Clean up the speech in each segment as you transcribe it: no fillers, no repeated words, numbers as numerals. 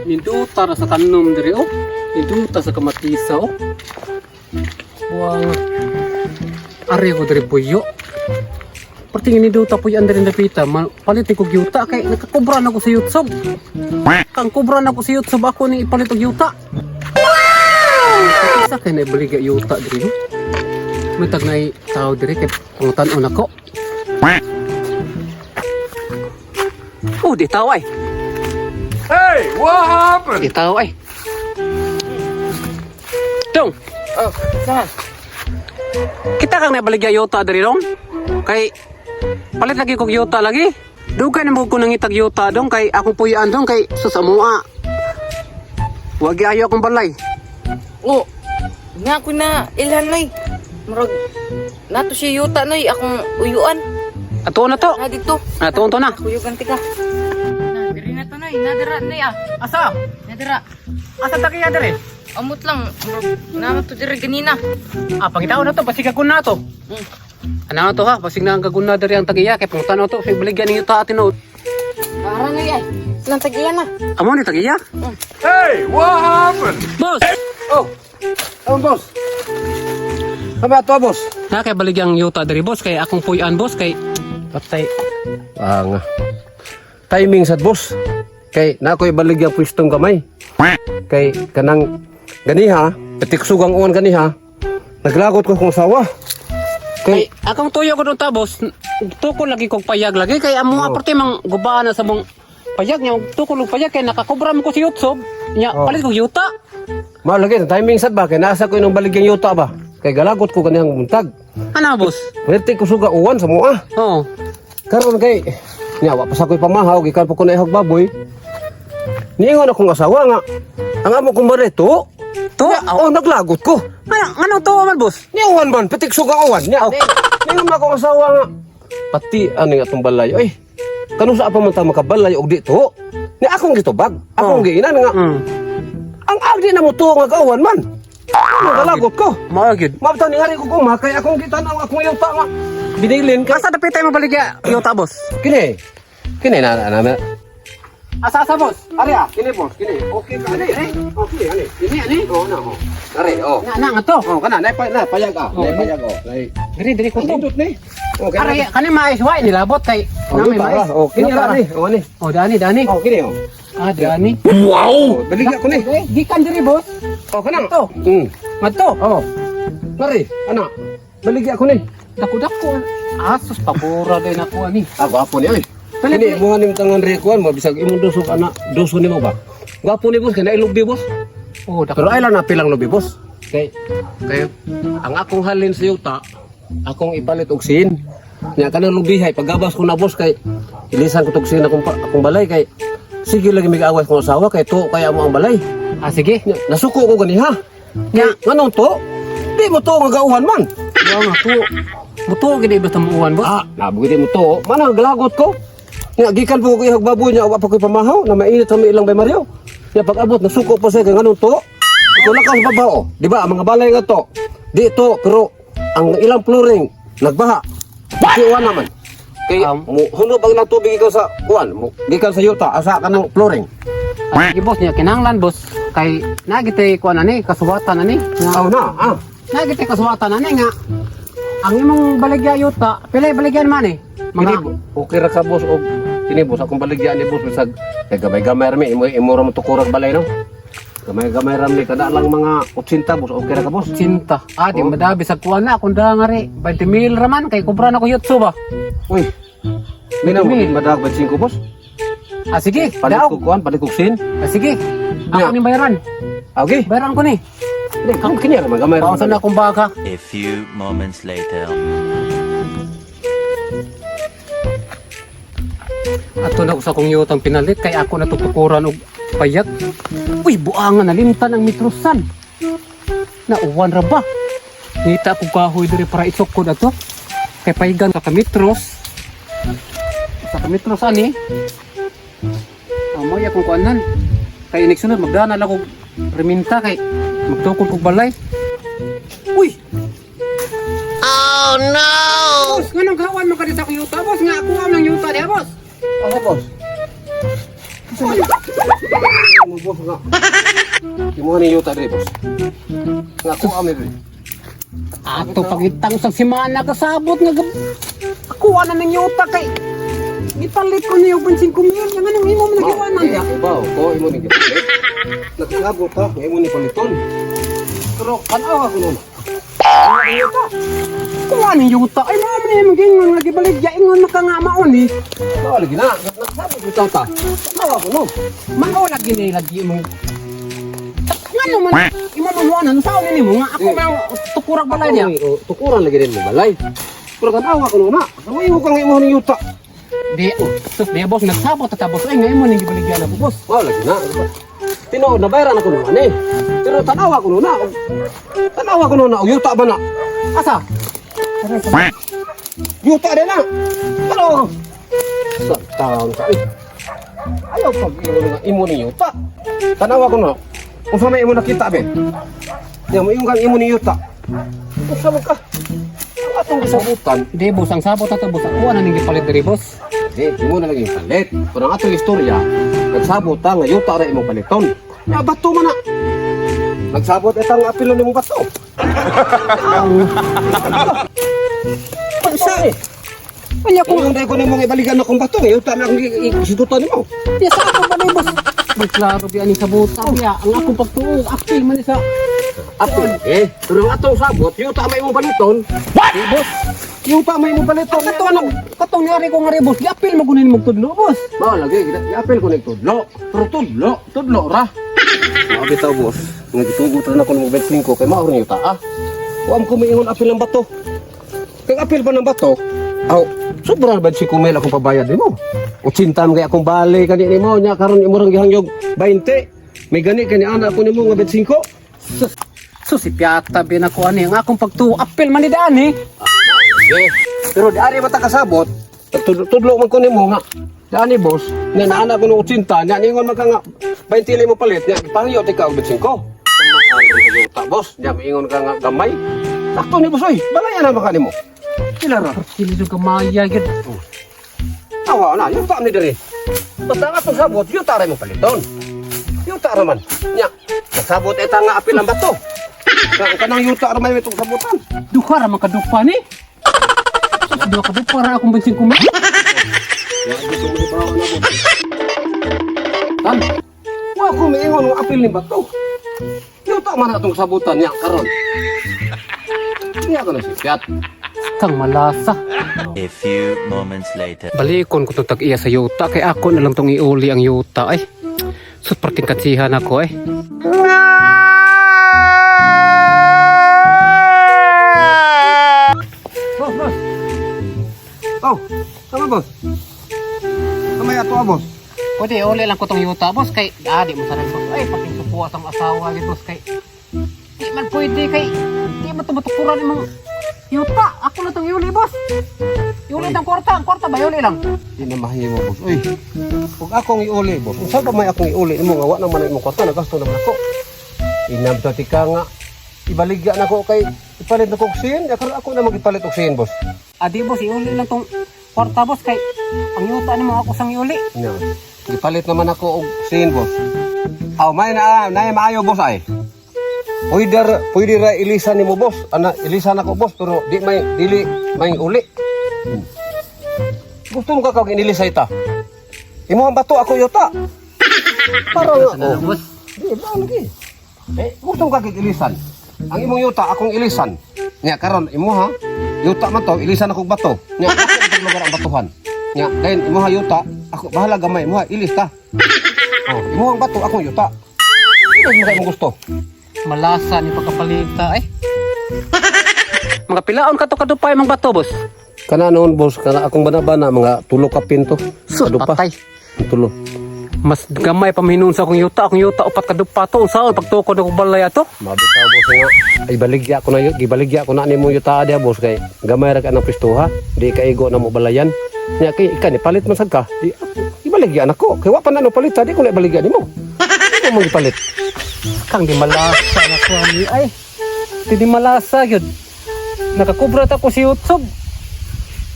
Ninduta ra sa tanom diri oh. Ninduta sa kamatisa oh. Buang ari ko diri buyo. Perting ninduta po yan diri napita. Palit ko gyuta kay nakakobra na ko sa YouTube. Kang kobra na ko sa YouTube ako ni ipalit og yuta. Wow! Sa kay naibaliga yuta diri no? May tag nay tao diri kay pangutan-on ako. Oh, di tao ay. Hey, what happened? Di tao ay. Dong, Oh, saan? kita kang nabaligya yota diri dong. Kay palit lagi kog yota lagi. Dugay na mo ko nangitag yota dong kay akong puyan dong kay sa samoa. Wag ayo akong balay. Oh, nga ko na ilhan noy. Murag nato siya yuta noy akong uyuan. Ato na to. Na dito. Ato to na. Kuyugan tika. Na diri na to noy, nadira noy ah. Asa? Nadira. Asa ta kaya diri? Amot lang murag na to diri ganina. Ah, pangitaon na to basig ako na to. Ano to ha? Basig na ang kaguna diri ang tagiya kay pangutan to kay baligyan ni yuta atin no. Para noy ay. Nang tagiya na. Amo ni tagiya? Hey, what happened? Boss, Oh, ano boss? Ano ba ito, boss? na kay baligyang yuta diri boss kay akong puyan boss kay patay. Ang timing sad boss. Kay na ako'y baligyang pwestong gamay. Kay kanang ganiha, petiksugang uwan ganiha. Naglagot ko kong sawa. Kay Kay akong tuyo ko doon ta boss, tukol lagi kog payag lagi kay amo oh. Aparte mang gubaan na sa mong payag niya, tukol og payag kay nakakobra mo ko si YouTube. Nya Oh. palit kog yuta. mao lagi timing sad ba kay nasa ko inong baligyang yuta ba. Kay galagot ko ganihang buntag. Ano boss? Pwerte ko suga uwan sa mua. Oo. Karon kay nya wa pa sa ko'y pamahaw gikan pa ko na ihog baboy. Niingon akong asawa nga ang amo kong balay to. To? Nya, oh, naglagot ko. Ano anong tuwa man boss? Niya uwan man, pitik suga uwan. Niya, oh. Niya man akong asawa nga. Pati ano nga itong balay, oy. Kanu sa pa man ta makabalay og di to? Niya akong gitubag, akong Oh. giinan nga. Ang agdi na mo to nga gauwan man. Ano galagot ko? Mao gyud. Mabtaw ni hari ko kuma kay akong gitan-aw akong yuta nga. Binilin kay Asa dapit tayo mabaligya yuta boss? kini. Kini na na na. Asa asa boss? Ari ah, kini boss, kini. Okay ka ani. Okay ani. Ini ani? Oh na oh. Ari oh. Na na nga to. Oh kana nay pa na payag ah. Oh. Nay payag oh. Nay. Diri diri ko to. Nindot ni. Oh, Aray kani mais wa nilabot kay Oh, na may yuta mais. ra. Oh, kini Yuta ra ra. ni. Oh ani. Oh dani dani. Oh, kini oh. Ah dani. Oh, baligya ko ni. Eh, gikan diri boss. Oh, kanang. Ato. Madto. Oh. Mari, ana. Baligya ko ni. Dako-dako. Asos pabura din ako ani. Ah, gwapo ni oy. Dali, Kini dali. mo nim tangan rekuan mo bisag imong duso ana, duso nimo ba? Gwapo ni boss kay nailugbi boss. Oh, dako. Pero ay lang na pilang lubi boss. Kay kay ang akong halin sa yuta, akong ipalit og sin. Nya kanang lubihay pagabas ko na boss kay ilisan ko tog sin akong akong balay kay sige lagi mig-away kong asawa kay to kaya mo ang balay. Ah, sige. Nya, nasuko ko ganiha. Nya, Nganong to? Di mo to nga gauhan man. wa nga to. Buto gid basta muan boss. Ah, nabugiti mo to. Mana galagot ko. Nga gikan po ko ihag baboy niya wa pa ko'y pamahaw na mainit sa may ilang bay Mario. Nya pag abot nasuko pa siya kay nganong to. Ikaw lang ka sa babaw. Di ba ang mga balay nga to. Di to pero ang ilang flooring nagbaha. Di uwan naman. Kay mo hunob ang ilang tubig ikaw sa kuan, mo gikan sa yuta asa ka ng flooring. Ah, sige boss niya kinahanglan boss kay nagitay kuan ani kasuwatan ani. Nga Aw na, ah. nagitay kasuwatan ani nga ang imong baligya yuta, pila baligyan man eh. Mga Kini okay ra ka boss og kini boss akong baligya ni boss bisag kay gamay-gamay ra mi imo imo ra mo tukurag balay no. Gamay-gamay ra mi kada lang mga 80 boss okay ra ka boss. 80. Ah, di Oh. madabi sa kuan na kung da nga ri 20 mil raman kay kubra na ko yutso ba. Uy. Mina mo Mil. madag ba 5 boss? Ah, sige, Palit daog. ko kuan, palit ko sin. Ah, sige. Ako Nya. ni bayaran. Okay. Bayaran ko ni. Di kung kini ra gamay ra. Pausan na akong baka. A few moments later. Ato na ko sa akong yutang pinalit kay ako na tutukuran og payag. Uy, buangan nalimtan ang mitrosan. Nauwan ra ba? Ngita ko kahoy diri para isukod ato. Kay paygan ka kamitros. Sa kamitros ani. Amoy akong kuanan. Kay iniksunod magdana lang kog reminta kay magtukod kog balay. Uy! Oh Boss, nganong gawan mo ka sa akong yuta, boss? Nga ako ang yuta diha, boss. Ako, boss. Mo, boss, nga. Kimuha ni yuta diri, boss. Nga ako ame diri. Ato pagitang sa simana kasabot nga akuha na ng yuta kay gipalit ko niyo 25 mil. Nga nganong imo man nagiwanan diha? Ibaw, ko imo ni gipalit. Nagsabot ha, nga imo ni paliton. Pero kan-awa ko nun. Yuta. Kuha ng yuta. Ay mao man imong gingon nga gibaligya ingon maka nga maon ni. Mao lagi na, nagsabot bitaw ta. Kan-awa ko nun. Mao lagi ni lagi imong ngano man imo man wanan saon nimo nga ako man tukurag balay niya. Oh, tukuran lagi din mo balay. Pero kan-awa ko nun na. Ang imo kang imo ni yuta. Di, sus di boss nagsabot ta boss. Ay nga imo ning gibaligya na ko boss. Mao lagi na. Tinuod na bayaran ako nun ani. Pero tan-awa ko nun na. Tan-awa ko nun na, og yuta ba na? Asa? Yuta din na. Pero sa taon ka eh. Ayaw pag imo nga imo ni yuta. Tanawa ko no. Unsa may imo nakita be? Di mo imo kang imo ni yuta. Unsa man ka? Ang atong gisabutan, Di boss, ang sabot ta boss. Ako na ning gipalit diri boss. di imo na lang yung palit. Pero ang atong istorya, nagsabot ta nga yuta ra imong paliton. Ya bato man na. Nagsabot etang apilo nimong bato. Pagsa eh. Kanya ko Kung hindi ko nimong ibalikan akong bato, yuta na akong isututan nimo. Di sa ako balay boss. May klaro biya ni sabutan biya. Ang akong pagtuo, apil man ni sa Ato, eh, pero ang atong sabot, yuta may imong paliton. What? Di boss. Yuta may imong paliton. Kato ano, katong nari ko nga rin boss, giapil mo kunin mong tudlo boss. Mao lagi, giapil ko ning tudlo. Pero tudlo, tudlo ra. Mao bitaw boss, nga gitugot ra nako ng 25 kay mao rin yuta ah. Wa ko maingon apil ng bato. Kay apil pa ng bato, aw, sobra ba si kumel akong pabayad nimo? 80 man kay akong bali kani nimo nya karon imo rang gihangyog 20. May gani kani ana ko nimo nga 25. Sus, sus si Piata biya na ko ani ang akong pagtuo, apil man ni daan eh. Eh, pero di ari bata kasabot, tudlo man ko nimo nga. Dani boss, nga naana ko no 80, nya ningon man ka nga 20 lang mo palit, nya pangyo ti ka og 25. Ta boss, nya maingon ka nga gamay. Sakto ni boss oy, balayan na maka nimo. Sila ra. Sila yung kamaya gid. Awa na, yuta ni diri. Basta nga itong sabot, yuta ra mo paliton. Yuta ra man. Nya, nasabot eta nga apil ang bato. Nga kanang yuta ra may itong sabutan. Duha ra man kadupa ni. Sus, duha kadupa ra akong 25 mil. Tan, wa ko miingon ng apil ni bato. Yuta man atong sabutan niya karon. Niya ko na si Fiat. Kang malasa. A few moments later. Balikon ko itong tag-iya sa yuta kay ako na lang tong iuli ang yuta ay. Sus, parting katsihan ako eh. Boss, boss. Oh, tama boss. Kamay ato ah, boss. Pwede iuli lang ko tong yuta boss kay ah, di mo sana boss. Ay, pating sukuha sa asawa gid boss kay di man pwede kay di man tumutukuran imong yuta. Ako na tong iuli boss. Iuli tong kwarta, ang kwarta ba iuli lang? Di na mahimo boss. Uy. Kung akong iuli boss, unsa ba may akong iuli nimo nga wa naman ang imong kwarta nagasto naman ako. Inabta ti ka nga ibaligya na ko kay ipalit na ko og sin, karon ako na magipalit og sin boss. Adi boss, iuli lang tong kwarta boss kay ang yuta nimo ako sang iuli. No. Gipalit naman ako og sin boss. Aw may na nay maayo boss ay. Pwede ra ilisan nimo boss. Ana ilisan ako boss pero di may dili may uli. Gusto mo ka kag inilisay ta? Imo ang bato ako yuta. Para nga Sana oh. boss. Di ba lagi? Eh gusto mo ka kag ilisan. Ang imong yuta akong ilisan. Nya karon imo ha. Yuta man to ilisan ako og bato. Nya ako ang lugar ang batuhan. Nya dayon imo ha yuta ako bahala gamay mo ha ilis ta. Oh, imo ang bato akong yuta. Hindi mo kay imong gusto. Malasa ni pagkapalita ay. Mga pilaon ka to kadupay mang bato boss. Kana noon boss, kana akong banabana mga tulo ka pinto. Sus, patay. Tulo. Mas gamay pa mahinuon sa akong yuta upat kadupa to unsaon pagtukod ako balay ato. Mabitaw boss nga. Ay baligya ko na yun, gibaligya ko na nimo yuta dia boss kay gamay ra ka ng pistuha, di kaigo na mo balayan. Nya kay ikan palit man sad ka. Di ibaligya nako. Kay wa pa na no palit, di ko na ibaligya nimo. Di ko mo gipalit. Kang di malasa na ko ani ay. Di di malasa gyud. Nakakubra ta ko si Utsob.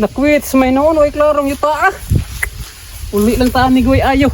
Nakwits may noon oy klarong yuta ah. Uli lang ta ni Goy ayo.